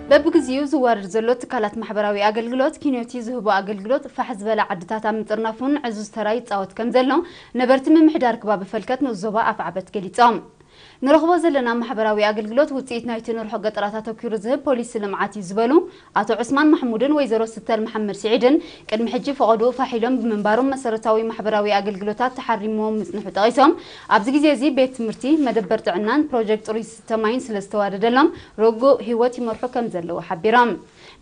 በብግዚኡ ዝዋረድ ዘሎ ትካላት ማሕበራዊ ኣገልግሎት ኪንዮቲ ዝህቦ ኣገልግሎት ፋሕ ዝበለ ዓድታት ኣብ ምጥርናፍ እውን ዕዙዝ ተራ ይፃወት ከም ዘሎ ነበርቲ ምምሕዳር ከባቢ ፈልከት ንኡስ ዞባ ኣፍዓበት ገሊፆም። ንረኽቦ ዘለና ማሕበራዊ ኣገልግሎት ውፅኢት ናይቲ ንርሑቕ ገጠራት ኣተኲሩ ዝህብ ፖሊሲ ልምዓት እዩ ዝበሉ ኣቶ ዑስማን ማሕሙድን ወይዘሮ ስተር መሓመድ ስዒድን ቅድሚ ሕጂ ፈቐድኡ ፋሕ ኢሎም ብምንባሮም መሰረታዊ ማሕበራዊ ኣገልግሎታት ተሓሪምዎም ምፅንሑ ጠቒሶም፣ ኣብዚ ግዜ እዚ ቤት ትምህርቲ፣ መደበር ጥዕናን ፕሮጀክት ፅሩይ ዝስተ ማይን ስለ ዝተዋደደሎም ርጉእ ህይወት ይመርሑ ከም ዘለዉ ሓቢሮም።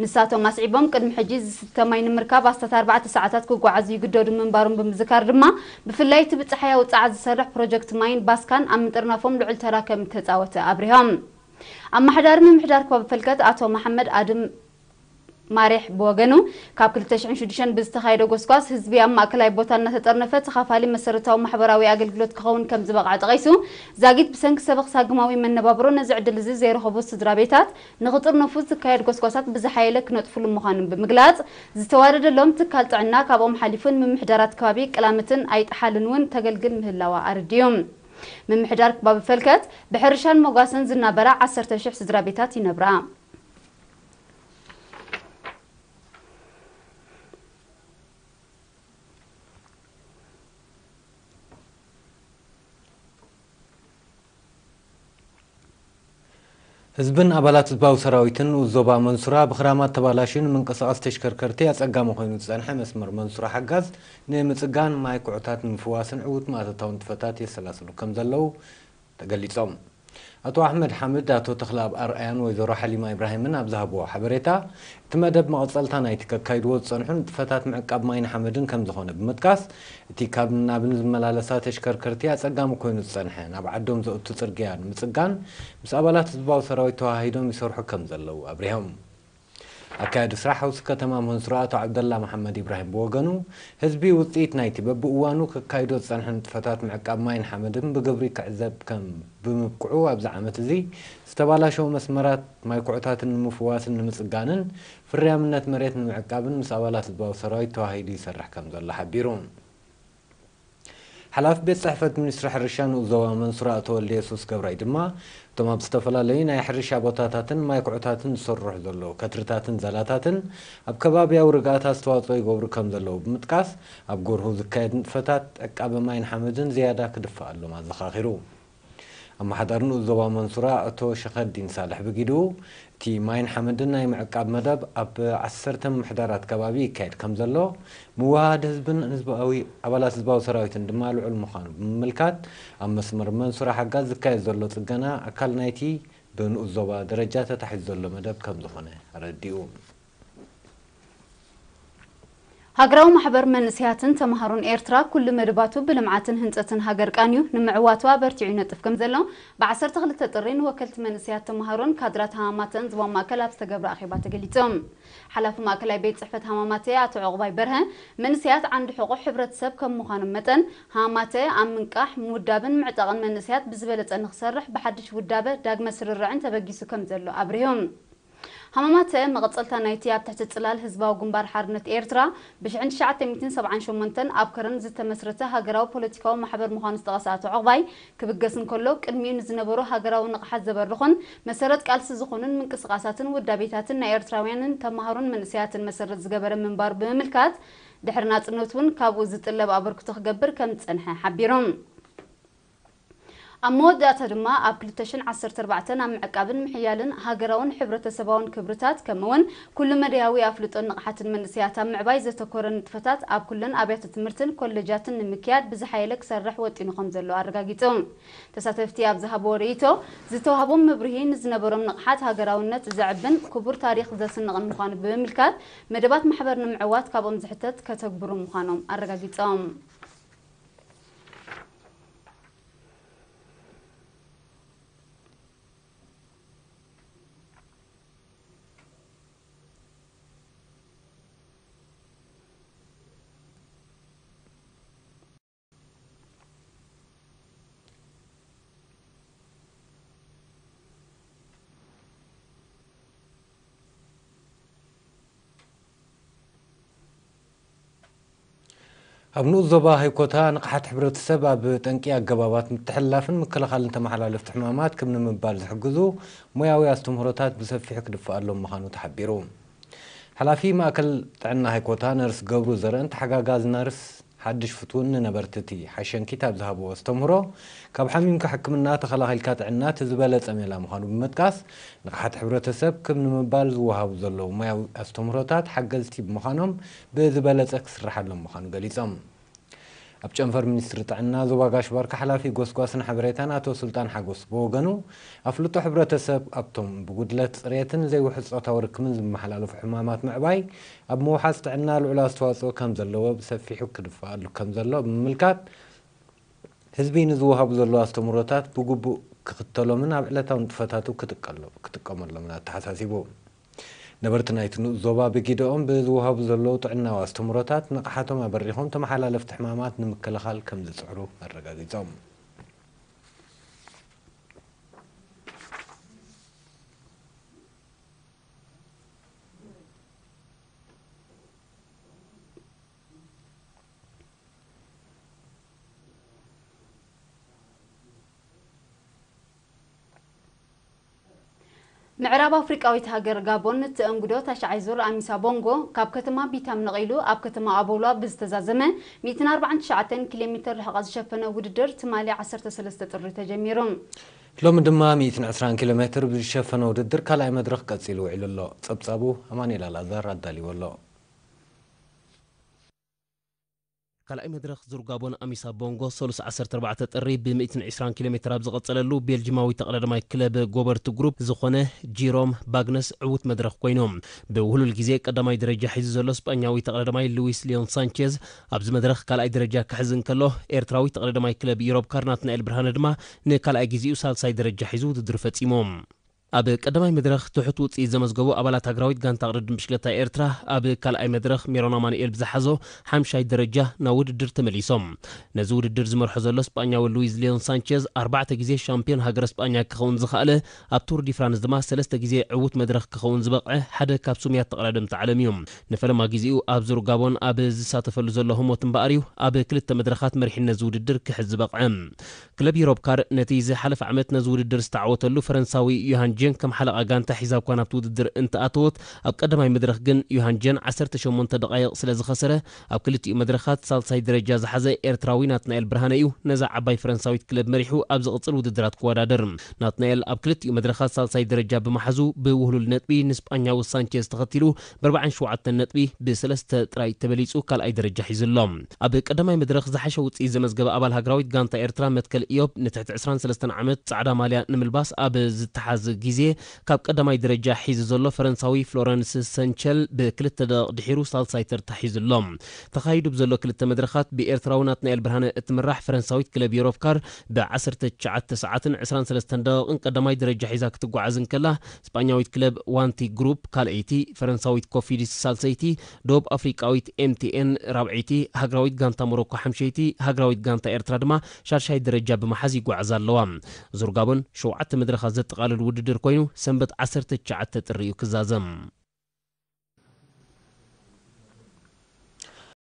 ንሳቶም ኣስዒቦም ቅድሚ ሕጂ ዝስተ ማይ ንምርካብ ኣስታት ኣርባዕተ ሰዓታት ክጓዓዙ ይግደዱ ምንባሮም ብምዝካር ድማ ብፍላይ እቲ ብፀሓያዊ ፀዓት ዝሰርሕ ፕሮጀክት ማይን ባስካን ኣብ ምጥርናፎም ልዑል ተራ ከም እተፃወተ ኣብሪሆም። ኣመሓዳሪ ምምሕዳር ከባቢ ፈልከት ኣቶ መሓመድ ኣድም ማሬሕ ብወገኑ ካብ ክልተ ሽሕን ሽዱሽተን ብዝተኻየደ ጎስጓስ ህዝቢ ኣብ ማእከላይ ቦታ እናተጠርነፈ ተኻፋሊ መሰረታዊ ማሕበራዊ ኣገልግሎት ክኸውን ከም ዝበቕዐ ጠቒሱ፣ ዛጊት ብሰንኪ ሰበኽ ሳግማዊ መነባብሮ ነዚ ዕድል እዚ ዘይረኸቡ ስድራ ቤታት ንኽጥርነፉ ዝካየድ ጎስጓሳት ብዝሓየለ ክነጥፍሉ ምዃኑን ብምግላጽ፣ ዝተዋደደሎም ትካል ጥዕና ካብኦም ሓሊፉ ንምምሕዳራት ከባቢ ቅላምትን ኣይጠሓልን እውን ተገልግል ምህላዋ ኣረዲኡ። ምምሕዳር ከባቢ ፈልከት ብሕርሻን መጓሰን ዝናበራ ዓሰርተ ሽሕ ስድራ ቤታት ይነብራ። ህዝብን ኣባላት ህዝባዊ ሰራዊትን ንኡስ ዞባ መንሱራ ብኽራማት ተባላሽዩ ንምንቅስቓስ ተሽከርከርቲ ኣጸጋሚ ኮይኑ ዝጸንሐ መስመር መንሱራ ሓጋዝ ንምጽጋን ማይ ኩዕታት ንምፍዋስን ዕዉት ማእተታዊ ንጥፈታት የሰላስሉ ከም ዘለዉ ተገሊጾም። ኣቶ ኣሕመድ ሓምድ፣ ኣቶ ተኽለኣብ ኣርኣያን ወይዘሮ ሓሊማ ኢብራሂምን ኣብ ዝሃብዎ ሓበሬታ፣ እቲ መደብ መቐጸልታ ናይቲ ከካይድዎ ዝጸንሑ ንጥፈታት ምዕቃብ ማይን ሓመድን ከም ዝኾነ ብምጥቃስ፣ እቲ ካብን ናብን ዝመላለሳ ተሽከርከርቲ ኣጸጋሚ ኮይኑ ዝጸንሐ ናብ ዓዶም ዘእቱ ጽርግያ ንምጽጋን ምስ ኣባላት ህዝባዊ ሰራዊት ተዋሃሂዶም ይሰርሑ ከም ዘለዉ ኣብሪሆም። ኣካያዲ ስራሕ ሃውሲ ከተማ መንሱራ ኣቶ ዓብደላ መሓመድ ኢብራሂም ብወገኑ፣ ህዝቢ ውጽኢት ናይቲ በብእዋኑ ከካይዶ ዝጸንሐ ንጥፈታት ምዕቃብ ማይን ሓመድን ብግብሪ ክዕዘብ ከም ብምብቅዑ፣ ኣብዚ ዓመት እዚ ዝተባላሸዉ መስመራት ማይ ኩዕታትን ንምፍዋስን ንምጽጋንን ፍርያምነት መሬት ንምዕቃብን ምስ ኣባላት ህዝባዊ ሰራዊት ተዋሂዱ ይሰርሕ ከም ዘሎ ሓቢሩ። ሓላፊ ቤት ጽሕፈት ሚኒስትሪ ሕርሻ ንኡስ ዞባ መንሱራ ኣቶ ወልደየሱስ ገብራይ ድማ፣ እቶም ኣብ ዝተፈላለዩ ናይ ሕርሻ ቦታታትን ማይ ኩዕታትን ዝስርሑ ዘለዉ ከትርታትን ዛላታትን ኣብ ከባብያዊ ርግኣት ኣስተዋጽኦ ይገብሩ ከም ዘለዉ ብምጥቃስ፣ ኣብ ጎርሁ ዝካየድ ንጥፈታት ዕቃበ ማይን ሓመድን ዝያዳ ክድፈኣሎም ኣዘኻኺሩ። ኣመሓዳሪ ንኡስ ዞባ መንሱራ ኣቶ ሸኸዲን ሳልሕ ብጊድኡ፣ እቲ ማይን ሓመድን ናይ ምዕቃብ መደብ ኣብ ዓሰርተ ምምሕዳራት ከባቢ ይካየድ ከም ዘሎ፣ ምውህሃድ ህዝብን ህዝባዊ ኣባላት ህዝባዊ ሰራዊትን ድማ ልዑል ምዃኑ ብምምልካት፣ ኣብ መስመር መንሱራ ሓጋዝ ዝካየድ ዘሎ ጽገና ኣካል ናይቲ ብንኡስ ዞባ ደረጃ ተታሒዙ ዘሎ መደብ ከም ዝኾነ ኣረዲኡ። ሃገራዊ ማሕበር መንእሰያትን ተምሃሮን ኤርትራ ኩሉ መደባቱ ብልምዓትን ህንጸትን ሃገር ቃንዩ ንምዕዋቱ ኣበርቲዑ ይነጥፍ ከም ዘሎ ብዓሰርተ ክልተ ጥሪ ንወከልቲ መንእሰያት ተምሃሮን ካድራት ሃማማተን ዞባ ማእከል ኣብ ዝተገብረ ኣኼባ ተገሊጹ። ሓላፊ ማእከላይ ቤት ጽሕፈት ሃማማተ ኣቶ ዕቑባይ በርሀ፣ መንእሰያት ዓንዲ ሕቖ ሕብረተሰብ ከም ምዃኖም መጠን፣ ሃማማተ ኣብ ምንቃሕ፣ ምውዳብን ምዕጣቕን መንእሰያት ብዝበለጸ ንኽሰርሕ ብሓድሽ ውዳበ ዳግመ ስርርዕን ተበጊሱ ከም ዘሎ ኣብሪሁ። ሃማማተ መቐጸልታ ናይቲ ኣብ ትሕቲ ጽላል ህዝባዊ ግንባር ሓርነት ኤርትራ ብሽሕን ትሽዓተ ሚእትን ሰብዓን ሸሞንተን ኣብ ከረን ዝተመስረተ ሃገራዊ ፖለቲካዊ ማሕበር ምዃኑ ዝጠቐሰ ኣቶ ዕቑባይ፣ ክብገስ እንከሎ ቅድሚኡ ንዝነበሩ ሃገራዊ ንቕሓት ዘበርኹን መሰረት ቃልሲ ዝኾኑን ምንቅስቓሳትን ውዳቤታትን ናይ ኤርትራውያንን ተምሃሮን መንእሰያትን መሰረት ዝገበረ ምንባሩ ብምምልካት፣ ድሕሪ ናጽነቱ እውን ካብኡ ዝጥለብ ኣበርክቶ ክገብር ከም ዝጸንሐ ሓቢሩ። ኣብ መወዳእታ ድማ ኣብ ክልተ ሽሕን ዓሰርተ ኣርባዕተን ኣብ ምዕቃብን ምሕያልን ሃገራውን ሕብረተሰባውን ክብርታት ከምኡውን ኩሉ መዳያዊ ኣፍልጦን ንቕሓትን መንእሰያት ኣብ ምዕባይ ዘተኮረ ንጥፈታት ኣብ ኩለን ኣብያተ ትምህርትን ኮሌጃትን ንምክያድ ብዝሓየለ ክሰርሕ ወጢኑ ከም ዘሎ ኣረጋጊጹ። ተሳተፍቲ ኣብ ዝሃብዎ ርእይቶ፣ ዝተዋህቦም መብርሂ ንዝነበሮም ንቕሓት ሃገራውነት ዘዕብን ክቡር ታሪኽ ዘስንቕን ምዃኑ ብምምልካት፣ መደባት ማሕበር ንምዕዋት ካብኦም ዝሕተት ከተግብሩ ምዃኖም ኣረጋጊጾም። ኣብ ንኡስ ዞባ ሃይኮታ ንቕሓት ሕብረተሰብ ኣብ ጠንቂ ኣገባባት ምትሕልላፍን ምክልኻልን ተመሓላለፍቲ ሕማማት ክም ንምባል ዝሕግዙ ሞያዊ ኣስተምህሮታት ብሰፊሑ ክድፈኣሎም ምዃኑ ተሓቢሩ። ሓላፊ ማእከል ጥዕና ሃይኮታ ነርስ ገብሩ ዘርእን ተሓጋጋዚ ነርስ ሓድሽ ፍትውን ንነበርቲ እቲ ሓሸንኪት ኣብ ዝሃብዎ ኣስተምህሮ፣ ካብ ሓሚምካ ሕክምና ተኸላኺልካ ጥዕና እቲ ዝበለጸ ሜላ ምዃኑ ብምጥቃስ፣ ንቕሓት ሕብረተሰብ ክም ንምባል ዝወሃቡ ዘለዉ ሞያዊ ኣስተምህሮታት ሓገዝቲ ብምዃኖም ብዝበለጸ ክስርሓሎም ምዃኑ ገሊጾም። ኣብ ጨንፈር ሚኒስትሪ ጥዕና ዞባ ጋሽ ባርካ ሓላፊ ጎስጓስን ሓበሬታን ኣቶ ሱልጣን ሓጎስ ብወገኑ፣ ኣፍልጦ ሕብረተሰብ ኣብቶም ብጉድለት ጽሬትን ዘይውሑስ ጾታዊ ርክብን ዝመሓላለፉ ሕማማት ምዕባይ ኣብ ምውሓስ ጥዕና ልዑል ኣስተዋጽኦ ከም ዘለዎ ብሰፊሑ ክድፈኣሉ ከም ዘሎ ብምምልካት፣ ህዝቢ ንዝወሃቡ ዘለዉ ኣስተምህሮታት ብግቡእ ክኽተሎምን ኣብ ዕለታዊ ንጥፈታቱ ክጥቀሎ-፣ ክጥቀመሎምን ኣተሓሳሲቡ። ነበርቲ ናይቲ ንኡስ ዞባ ብጊደኦም ብዝወሃቡ ዘለዉ ጥዕናዊ ኣስተምህሮታት ንቕሓቶም ኣበሪኾም ተመሓላለፍቲ ሕማማት ንምክልኻል ከም ዝጽዕሩ ኣረጋጊጾም። ምዕራብ ኣፍሪቃዊት ሃገር ጋቦን ንተኣንግዶ ታሽዓይ ዙር ኣሚሳ ቦንጎ ካብ ከተማ ቢታም ነቒሉ ኣብ ከተማ ኣቦሏ ብዝተዛዘመ ሚእትን ኣርባዓን ትሽዓተን ኪሎ ሜትር ርሕቐት ዝሸፈነ ውድድር ትማሊ ዓሰርተ ሰለስተ ጥሪ ተጀሚሩ። ሎሚ ድማ ሚእትን ዕስራን ኪሎ ሜትር ብዝሸፈነ ውድድር ካልኣይ መድረኽ ቀጺሉ ውዒሉ ኣሎ። ጸብጻቡ ኣማኑኤል ኣልኣዛር ኣዳልይዎ ኣሎ። ካልኣይ መድረኽ ዙር ጋቦን ኣሚሳ ቦንጎ ሰሉስ ዓሰርተ ኣርባዕተ ጥሪ ብ ሚእትን ዕስራን ኪሎ ሜትር ኣብ ዝቐጸለሉ ቤልጂማዊ ተቐዳዳማይ ክለብ ጎበርት ግሩፕ ዝኾነ ጂሮም ባግነስ ዕዉት መድረኽ ኮይኑ። ብውህሉል ግዜ ቀዳማይ ደረጃ ሒዙ ዘሎ ስጳኛዊ ተቐዳዳማይ ሉዊስ ሊዮን ሳንቼዝ ኣብዚ መድረኽ ካልኣይ ደረጃ ክሕዝ እንከሎ፣ ኤርትራዊ ተቐዳዳማይ ክለብ ዩሮብ ካር ናትናኤል ብርሃነ ድማ ንካልኣይ ግዜኡ ሳልሳይ ደረጃ ሒዙ ውድድር ፈጺሙ። ኣብ ቀዳማይ መድረኽ ትሑት ውጽኢት ዘመዝገቡ ኣባላት ሃገራዊት ጋንታ ቅድድም ብሽክለታ ኤርትራ ኣብ ካልኣይ መድረኽ ሜሮን ኣማኑኤል ብዝሓዞ ሓምሻይ ደረጃ ናብ ውድድር ተመሊሶም። ነዚ ውድድር ዝመርሖ ዘሎ ስጳኛዊ ሉዊዝ ሊዮን ሳንቼዝ ኣርባዕተ ግዜ ሻምፒዮን ሃገረ ስጳኛ ክኸውን ዝኸኣለ፣ ኣብ ቱር ዲ ፍራንስ ድማ ሰለስተ ግዜ ዕዉት መድረኽ ክኸውን ዝበቕዐ ሓደ ካብ ስሙያት ተቐዳደምቲ ዓለም እዩ። ንፈለማ ግዜኡ ኣብ ዙር ጋቦን ኣብ ዝሳተፈሉ ዘሎ ህሞት እምበኣር እዩ ኣብ ክልተ መድረኻት መሪሕነት ዝውድድር ክሕዝ ዝበቕዐ። ክለብ ዩሮፕ ካር ነቲ ዝሓለፈ ዓመት ነዚ ውድድር ዝተዓወተሉ ፈረንሳዊ ዮሃን ጀን ከም ሓለቓ ጋንታ ሒዛ እኳ ናብቲ ውድድር እንተኣተወት፣ ኣብ ቀዳማይ መድረኽ ግን ዮሃን ጀን ዓሰርተ ሸሞንተ ደቓይቕ ስለ ዝኸሰረ፣ ኣብ ክልቲኡ መድረኻት ሳልሳይ ደረጃ ዝሓዘ ኤርትራዊ ናትናኤል ብርሃነ እዩ ነዛ ዓባይ ፈረንሳዊት ክለብ መሪሑ ኣብ ዝቕጽል ውድድራት ክወዳደር። ናትናኤል ኣብ ክልቲኡ መድረኻት ሳልሳይ ደረጃ ብምሓዙ ብውህሉል ነጥቢ ንስጳኛዊ ሳንቼዝ ተኸቲሉ ብ ኣርባዓን ሸውዓተን ነጥቢ ብሰለስተ ጥራይ ተበሊጹ ካልኣይ ደረጃ ሒዙ ኣሎ። ኣብ ቀዳማይ መድረኽ ዝሓሸ ውጽኢት ዘመዝገበ ኣባል ሃገራዊት ጋንታ ኤርትራ መትከል ኢዮብ ንትሕቲ ዕስራን ሰለስተን ዓመት ጻዕዳ ማልያ ንምልባስ ኣብ ዝተሓዝ ግዜ ካብ ቀዳማይ ደረጃ ሒዙ ዘሎ ፈረንሳዊ ፍሎረንስ ሰንቸል ብክልተ ደቂቕ ድሒሩ ሳልሳይ ተርታ ሒዙ ኣሎ። ተኻይዱ ብዘሎ ክልተ መድረኻት ብኤርትራዊ ናትናኤል ብርሃነ እትምራሕ ፈረንሳዊት ክለብ ዩሮፕ ካር ብ ዓሰርተ ትሽዓተ ሰዓትን ዕስራን ሰለስተን ደቂቕን ቀዳማይ ደረጃ ሒዛ ክትጓዓዝ እንከላ፣ ስጳኛዊት ክለብ ዋንቲ ግሩፕ ካልኣይቲ፣ ፈረንሳዊት ኮፊዲስ ሳልሰይቲ፣ ደቡብ ኣፍሪቃዊት ኤምቲኤን ራብዐይቲ፣ ሃገራዊት ጋንታ ሞሮኮ ሓምሸይቲ፣ ሃገራዊት ጋንታ ኤርትራ ድማ ሻድሻይ ደረጃ ብምሓዝ ይጓዓዛ ኣለዋ። ዙር ጋቦን ሸውዓተ መድረኻት ዘጠቓልል ውድድር ኮይኑ፣ ሰንበት ዓሰርተ ትሽዓተ ጥሪ እዩ ክዛዘም።